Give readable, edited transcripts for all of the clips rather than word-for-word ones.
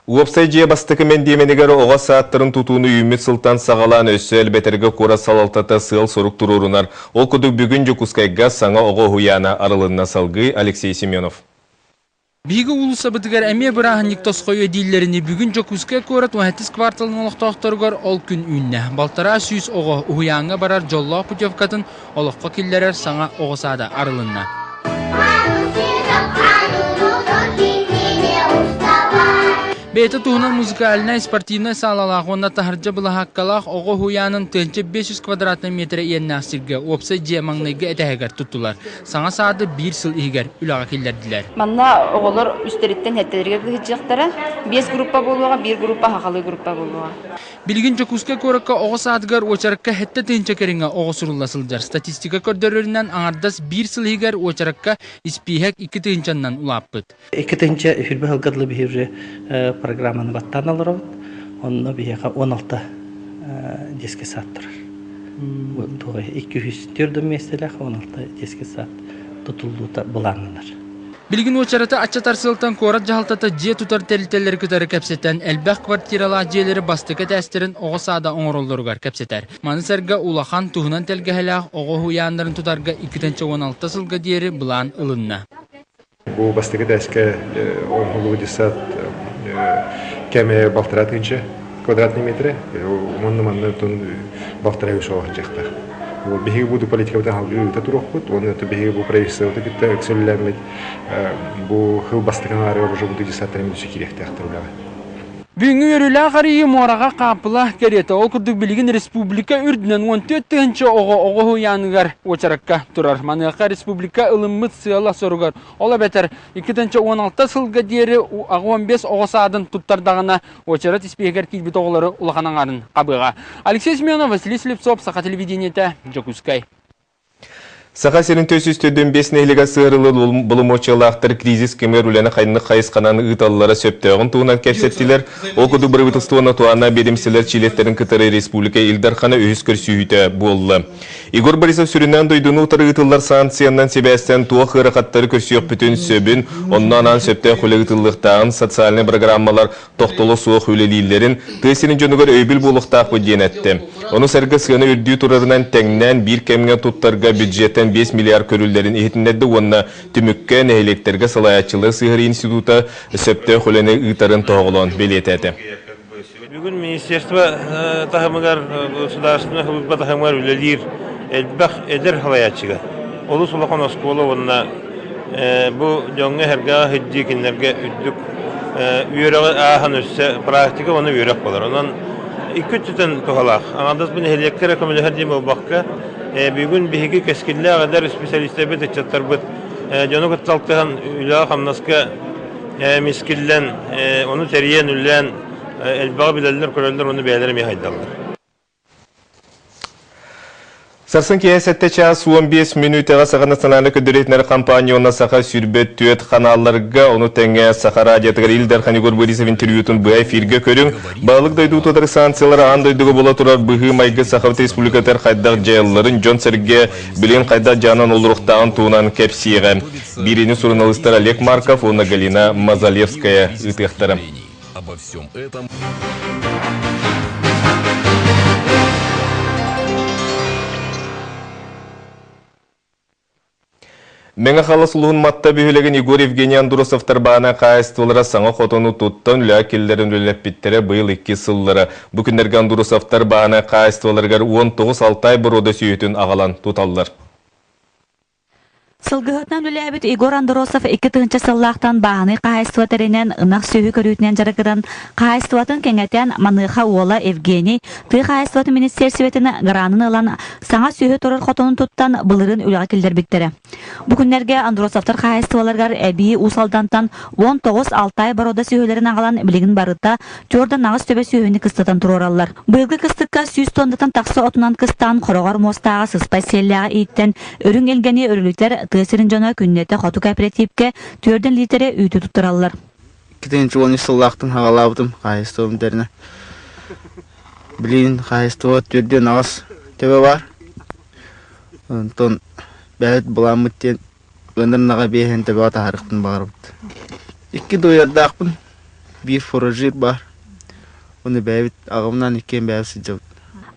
Уопсай дьиэ бастакы мэндиэмэнигэр оҕо саадтарын тутууну үүммүт сылтан саҕалаан өссө элбэтэргэ куорат салалтата сыал-сорук туруорунар. Ол курдук бүгүн Дьокуускайга саҥа оҕо уһуйаана арылынна салгыы Алексей Семенов. Биһиги уулуссабытыгар эмиэ бырааһынньык тосхойуо дииллэринии бүгүн Дьокуускай куорат 17 кварталын олохтоохторугар ол күн үүннэ. 1,500 оҕо уһуйааҥҥа барар дьоллоох путевкатын олоххо киллэрэр саҥа оҕо саада арылынна. Бэйэтэ туһунан музыкальнай, спортивнай саалалаах уонна таһырдьа былаһааккалаах оҕо уһуйаанын 1500 квадратнай миэтэрэ иэннээх сиргэ уопсай дьиэ маҥнайгы этэһигэр туттулар. Саҥа саады биир сыл иһигэр үлэҕэ киллэрдилэр. Манна оҕолор үстэриттэн сэттэлэригэр сылдьыахтара. Биэс группа буолуоҕа, биир группа сахалыы группа буолуоҕа. Билигин Дьокуускай куоракка оҕо саадыгар уочаракка 7 тыһыынча кэриҥэ оҕо сурулла сылдьар. Статистика көрдөрөрүнэн, аҥардас биир сыл иһигэр уочаракка испииһэк 2 тыһыынчаннан улааппыт. 2 тыһыынча 20 сылга дылы биһи уже программаны баттаан олоробут. Онно биһиэхэ 16 детский сад турар. 204 миэстэлээх 16 детский сад тутуллуута былааннанар. Билигин уочараты аччатар сыалтан куорат дьаһалтата дьиэ тутар тэрилтэлэри кытары кэпсэтэн, элбэх квартиралаах дьиэлэри бастакы этээстэрин оҕо саада оҥороллоругар кэпсэтэр. Маны сэргэ улахан, туһунан тэлгэһэлээх оҕо уһуйааннарын тутарга 2016 сылга диэри былаан ылынна. Бу бастакы этээскэ оҥоһуллубут детсад кэмэ 1,5 тыһыынча квадратный метрэ. Уонна манна балтараа үс оҕо сылдьыахтаах. Биһиги бу политикабытын салгыы ыыта туруохпут. Уонна биһиги бу правительствобыты кытта ыкса үлэлээммит бу сыл бастакы аҥаарыгар уже бу детсадтарын өссө киириэхтээхтэр үлэҕэ. Бүгүҥҥү үөрүүлээх арыйыы муораҕа хааппыла кэриэтэ. Ол курдук билигин республика үрдүнэн 14 тыһыынча оҕо оҕо уһуйааныгар уочаракка турар. Маныаха республика ылыммыт сыала-соругар, ол эбэтэр 2016 сылга диэри 85 оҕо саадын туттардаҕына уочарат испииһэгэр киирбит оҕолору улахан аҥаарын хабыаҕа. Алексей Семенов, Василий Слепцов, Саха телевидениетэ, Дьокуускай. Саха сирин 445 нэһилиэгэ сыһыарылы боломуочуйалаахтар кризис кэмигэр үлэни хайнык хайысханан ыыталлара сөптөөҕүн туһунан кэпсэттилэр. Ол курдук бырабыыталыстыбаны туһааннаах биэдэмистибэлэр чилиэттэрин кытары республика Ил Дархана үһүс көрсүһүүтэ буолла. Егор Борисов сүрүннээн дойдуну утары ыытыллар санкциянан сибээстээн туох ыарахаттары көрсүөхпүтүн сөбүн, онно анаан сөптөөх үлэ ыытыллыахтааҕын, социальнай программалар тохтоло суох үлэлииллэрин, тыа сирин дьонугар өйөбүл буолуохтаахпыт диэн эттэ. Ону сэргэ сыана үрдүү турарынан тэҥнээн биир кэмҥэ туттарга бюджеттэн 5 миллиард көрүллэрин иһитиннэрдэ уонна түмүккэ нэһилиэктэргэ салайааччылары сыһыарыы института сөптөөх үлэни ыытарын тоһоҕолоон бэлиэтээтэ. Бүгүн министерство таһымыгар, государственнай служба таһымыгар үлэлиир элбэх эдэр салайааччыга олус улахан оскуола уонна бу дьоҥҥо-сэргэҕэ сылдьыы кинилэргэ үрдүк үөрэҕи ааһан өссө практика уонна үөрэх буолар. Онон икки өттүттэн туһалаах. Аҥардас бу нэһилиэккэ эрэ көмөлөһөр диэн буолбакка, бүгүн биһиги кэскиллээх эдэр исписэлиистэрбит, ыччаттарбыт дьону кытта алтыһан үлэҕэ-хамнаска мискиллэн, ону тэрийэн, үлэлээн элбэҕи билэллэр-көрөллөр уонна бэйэлэрэ эмиэ хайдаллар. Сарсын киэһэ 7 чаас 15 мүнүүтэҕэ Саха национальнай көрдөрүүтүнэр компания уонна Саха 24 ханаалларга, ону тэҥэ Саха радиотыгар Ил Дархан Егор Борисов интервьютун быһа эфиргэ көрүҥ. Баһылык дойду утары санкциялар аан дойдуга буола турар быһыы-майгы Саха Республикатыгар хайдах дьайалларын, дьон-сэргэ билигин хайдах дьаһанан олоруохтааҕын туһунан кэпсиэҕэ. Биириини суруналыыстар Олег Марков уонна Галина Мазалевская ыытыахтара. Обо всем этом Мэҥэ Хаҥалас улууһун Матта бөһүөлэгин Егор Евгений Андросовтар баана хаһаайыстыбалара саҥа хотону туттан үлэҕэ киллэрэн үлэлэппиттэрэ быйыл икки сыллара. Бу күннэргэ Андросовтар баана хаһаайыстыбаларыгар 19 Алтай боруода сүөһүтүн аҕалан туталлар. Сылгыһытынан үлээбит Егор Андросов 2000 сыллаахтан бааһынай хаһаайыстыба тэринэн, ынах сүөһү көрүүтүнэн дьарыгыран, хаһаайыстыбатын кэҥэтэн, маныаха уола Евгений тыа хаһаайыстыбатын министиэрсибэтин гранын ылан, саҥа сүөһү турар хотонун туттан, былырыын үлэҕэ киллэрбиттэрэ. Бу күннэргэ Андросовтар хаһаайыстыбаларыгар эбии Уус Алдантан 19 Алтай боруода сүөһүлэрин аҕалан билигин барыта 48 төбө сүөһүнү кыстатан туруораллар. Быйылгы кыстыкка 100 туоннаттан тахса отунан кыстаан хороҕор муостааҕы сыспай сиэллээҕи ииттэн Үрүҥ илгэни өрүлүтэр тыа сирин дьоно күннэтэ хоту кооперативка түөрдэн лиитэрэ үүтү туттараллар. 2013 сыллаахтан хаҕалаабытым хаһаайыстыбам тэринэ. Билигин хаһаайыстыба 48 төбө баар. Онтон бэйэбит былааммыт диэн ыанар ынаҕа биэһин төбөҕө таһаарыахпын баҕарабыт. Икки дуойардаахпын. Биир фуражир баар. Оны бэйэбит аҕабынан иккиэн бэйэбит сылдьабыт.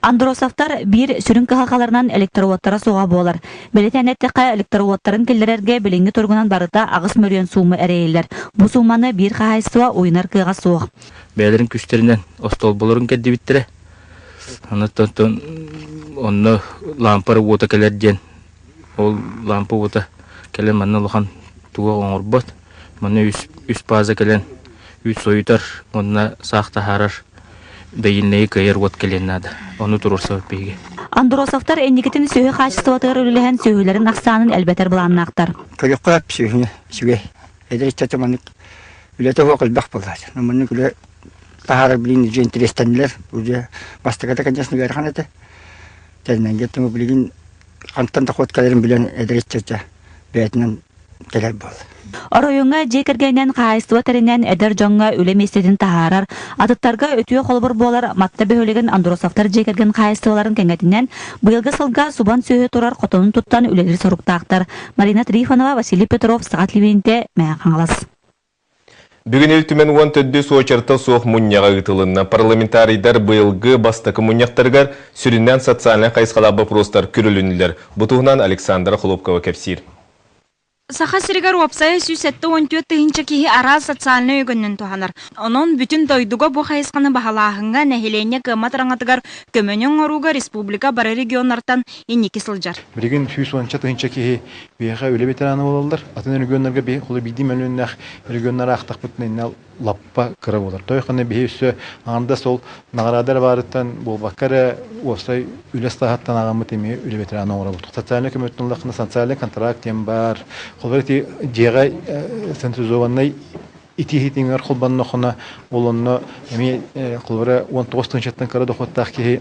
Андросовтар биир сүрүн кыһалҕаларынан электроуоттара суоҕа буолар. Бэлиэтээн эттэххэ, электроуоттарын киллэрэргэ билиҥҥи туругунан барыта 8 мөлүйүөн суума эрэйиллэр. Бу сууманы биир хаһаайыстыба уйунар кыаҕа суох. Бэйэлэрин күстэринэн остуолбаларын кэрдибиттэрэ. Онтон онно лаампа уота кэлэр диэн, ол лаампа уота кэлэн манна улахан тугу оҥорбот. Манна үс база кэлэн үүт сойутар уонна саах таһаарар доильнайы кыайар уот кэлиэн наада. Ону туруорсабыт биһиги. Андросовтар инникитин сүөһү хаачыстыбатыгар үлэлэһэн сүөһүлэрин ахсаанын элбэтэр былааннаахтар. Көрүөххэ сүөһүнү үчүгэй. Эдэр ыччаты маннык үлэтэ суох элбэх буоллааччы. Маннык үлэ таһаарар билигин уже интэриэстэннилэр. Уже бастакыта, конечно, ыарахан этэ. Тэринэнгэ билигин хантан дохуот кэлэрин билэн эдэр ыччата бэйэтинэн кэлэр буолла. Оройуоҥҥа дьиэ кэргэнинэн хаһаайыстыба тэринэн эдэр дьоҥҥо үлэ миэстэтин таһаарар, атыттарга үтүө холобур буолар Матта бөһүөлэгин Андросовтар дьиэ кэргэн хаһаайыстыбаларын кэҥэтинэн, быйылгы сылга субан сүөһү турар хотонун туттан үлэлиир соруктаахтар. Марина Трифонова, Василий Петров, Саха Телевидениетэ, Мэҥэ Хаҥалас. Бүгүн Ил Түмэн 14 уочарата суох мунньаҕа ыытылынна. Парламентарийдар быйылгы бастакы мунньахтарыгар сүрүннээн социальнай хайысхалаах боппуруостар көрүлүннүлэр. Бу туһунан Александра Хлопкова кэпсиир. Саха сиригэр уопсайа 174 тыһыынча киһи араас социальнай өҥөнөн туһанар. Онон бүтүн дойдуга бу хайысханы баһылааһыҥҥа, нэһилиэнньэ кыаммат араҥатыгар көмөнү оҥорууга республика бары регионнартан инники сылдьар. Билигин 110 тыһыынча киһи биһиэхэ үлэ ветерана буолаллар. Атын регионнарга биһи холу биирдии мөлүйүөннээх регионнар аахтахпытына иннэ лаппа кыра буолар. Той хана биһи өссө аҥардас ол наҕараада эрэ баарыттан буолбакка эрэ уопсай үлэ стаһаттан ааҕаммыт эмиэ үлэ ветерана оҥоробут. Социальнай көмөттөн ыллаххына социальный контракт диэн баар. Холобур ити дьиэҕэ централизованнай итииһитиҥэр холбонноххуна ол онно эмиэ холобура 19 тыһыынчаттан кыра дохуоттаах киһи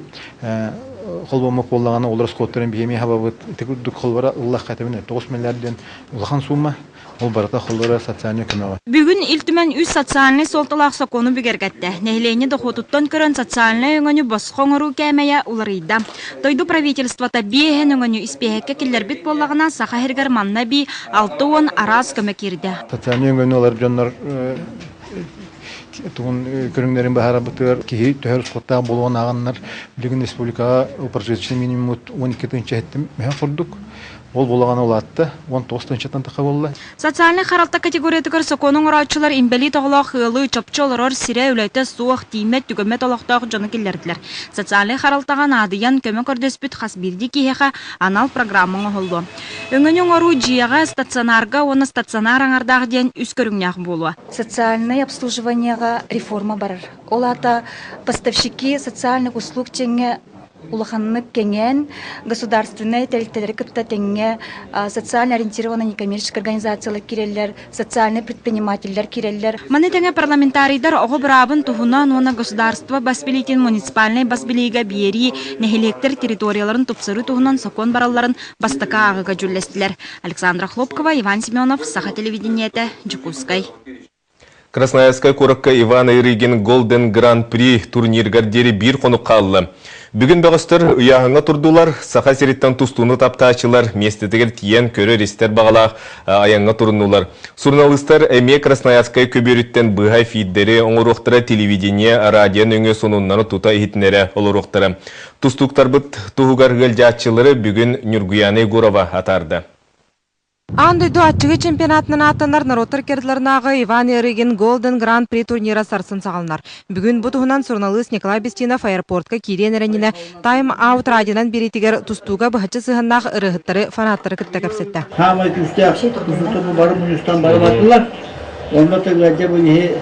холбоммут буоллаҕына олор скоттарын биһи эмиэ хабабыт. Ити курдук холобура ыллахха этэмин 9 миллиард диэн улахан сумма. Ол барыта холобура социальнай көмөҕө. Бүгүн Ил Түмэн үс социальнай суолталаах сокуону бигэргэттэ. Нэһилиэнньэ дохуотуттан көрөн социальнай өҥөнү босхо оҥоруу кээмэйэ уларыйда. Дойду правительствота биэһэн өҥөнү испиэһэккэ киллэрбит буоллаҕына, Саха сиригэр манна эбии 60 араас көмө киирдэ. Социальнай өҥөнү ылар дьоннор тугун көрүҥнэрин быһаарарбытыгар киһи төһө суоттаах буолуон ааҕаннар билигин республикаҕа прожиточный минимумут 12 тыһыынча эттим мөһө курдук. Ол буолаҕына улаатта, 19 тыһыынчаттан тахха буолла. Социальнай харалта категориятыгар сокуону оҥорооччулар инбэлиит оҕолоох ыалы, чопчу олорор сирэ, үлэтэ суох, тииймэт-түгэммэт олохтоох дьону киллэрдилэр. Социальнай харалтаҕа наадыйан көмө көрдөспүт хас биирдии киһиэхэ анал программа оҥоһуллуо. Өҥөнү оҥоруу дьиэҕэ, стационарга уонна стационар аҥардаах диэн үс көрүҥнээх буолуо. Социальное обслуживаниеҕа реформа барар. Ол аата поставщики социальных услуг дьиҥҥэ улаханнык кэҥээн, государственнай тэрилтэлэри кытта тэҥҥэ социально ориентированный некоммерческай организациялар киирэллэр, социальнай предпринимателлэр киирэллэр. Маны тэҥэ парламентарийдар оҕо быраабын туһунан уонна государство бас билиитин муниципальнай бас билиигэ биэрии, нэһилиэктэр территорияларын тупсарыы туһунан сокуон баралларын бастакы ааҕыыга дьүүллэстилэр. Александра Хлопкова, Иван Семенов, Саха телевидениетэ, Дьокуускай. Красноярскай куоракка Иван Ярыгин Golden Grand Prix турнирыгар диэри биир хонук хаалла. Бүгүн бөҕөстөр ыйааһыҥҥа турдулар, Саха сириттэн тустууну таптааччылар миэстэтигэр тиийэн көрөр-истэр баҕалаах айаҥҥа туруннулар. Суруналыыстар эмиэ Красноярскай көбүөрүттэн быһа эфирдэри оҥоруохтара, телевидение, радио нөҥүө сонуннары тута иһитиннэрэ олоруохтара. Тустууктарбыт туһугар ыалдьааччылары бүгүн Ньургуяна Егорова атаарда. Аан дойду аччыгый чемпионатынан ааттанар норуоттар иккардыларынааҕы Иван Ярыгин Golden Grand Prix турнира сарсын саҕаланар. Бүгүн бу туһунан суруналыыс Николай Бестинов аэропортка киириэн эрэннинэ Time Out радионан биэриитигэр тустууга быһаччы сыһыаннаах ырыаһыттары, фанаттары кытта кэпсэттэ. Саамай күүстээх тустуута бу бары мунньустан бары бардылар. Онно тыгыадьа бу иһи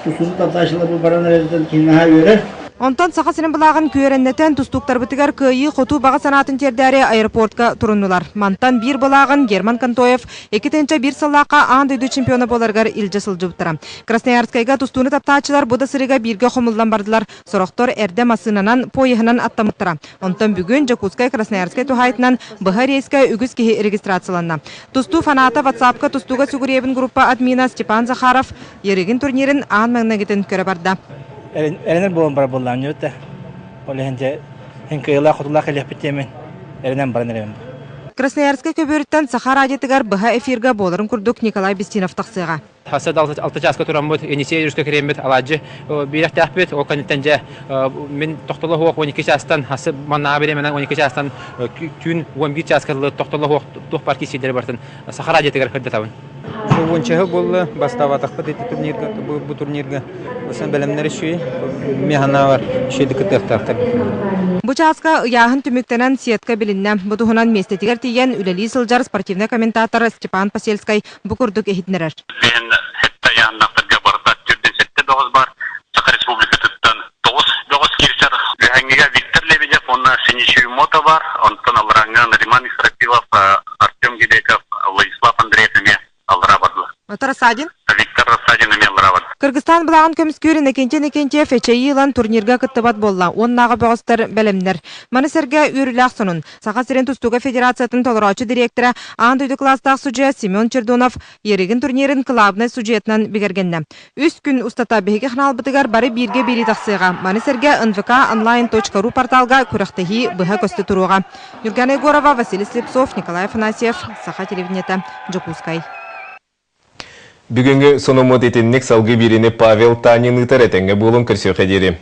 тустууну таптааччылар бу баран эрэртэн киһи наһаа үөрэр. Онтон Саха сирин былааҕын күөрэннэтэн, тустууктарбытыгар кыайыы-хотуу баҕа санаатын тиэрдээри аэропортка туруннулар. Мантан биир былааҕын Герман Контоев 2001 сыллаахха аан дойду чемпиона буоларыгар илдьэ сылдьыбыттара. Красноярскайга тустууну таптааччылар бу да сырыыга бииргэ хомуллан бардылар. Сорохтор эрдэ массыынанан, поеһынан аттаммыттара. Онтон бүгүн Дьокуускай-Красноярскай туһаайытынан быһа рейскэ үгүс киһи регистрацияланна. Тустуу фаната WhatsApp-ка тустууга сүгүрүйэбин группа админа Степан Захаров Ярыгин турнирын аан маҥнайгытын көрө барда. Эрэнэр буолан барар буоллаҕым дьэ Ол иһин дьэ һин кыайыылаах-хотуулаах кэлиэхпит диэмин эрэнэн баран эрэбин. Красноярскай көбүөрүттэн Саха радиотыгар быһа эфирга буоларын курдук Николай Бестинов тахсыаҕа. Хасса алты чааска тураммыт, Енисей өрүскэ кириэммит алаадьы биэрэхтээхпит. Ол кэнниттэн дьэ мин тохтоло суох 12 чаастан хассы маннааҕы бириэмэнэн 12 чаастан түүн 11 чааска дылы тохтоло суох туох баар киирсиилэри барытын Саха радиотыгар сырдатабын. Уончаһы буолла бастаабатахпыт ити турнирга бу турнирга Осон бэлэмнэр үчүгэй механаабар үчүгэйдик кыттыахтаахтар. Бу чааска ыйааһын түмүктэнэн сетка билиннэ. Бу туһунан миэстэтигэр тиийэн үлэлии сылдьар спортивнай комментатор Степан Посельскай бу курдук иһитиннэрэр. Билигин сэттэ ыйааһыннаахтарга барыта төрдүн сэттэ бөҕөс баар. Саха Республикатыттан тоҕус бөҕөс киирсэр. Үөһэҥҥигэ Виктор Лебедев уонна Синичи Мото баар. Онтон алларааҥҥа Нариман Исрапилов, Артем Гебеков, Владислав Андреев эмиэ аллараа бардылар. Рассадин? Виктор Рассадин эмиэ аллараа барды. Кыргызстан былааҕын көмүскүүр Иннокентий Иннокентьев эчэйии ылан турнирга кыттыбат буолла. Уоннааҕы бөҕөстөр бэлэмнэр. Маны сэргэ үөрүүлээх сонун. Саха сирин тустууга федерациятын толорооччу дириэктэрэ, аан дойду кылаастаах судьуйа Семен Чердонов Ерыгин турнирын кылаабынай судьуйатынан бигэргэннэ. Үс күн устата биһиги ханаалбытыгар бары бииргэ биэрии тахсыаҕа. Маны сэргэ nvkonline.ru порталга күрэхтэһии быһа көстө туруоҕа. Нюргана Егорова, Василий Слепцов, Николай Афанасьев, Саха телевидениета, Дьокуускай. Бүгүҥҥү сонуммут итинник салгыы биэриини Павел Танин ыытар этэҥҥэ буолун көрсүөххэ диэри.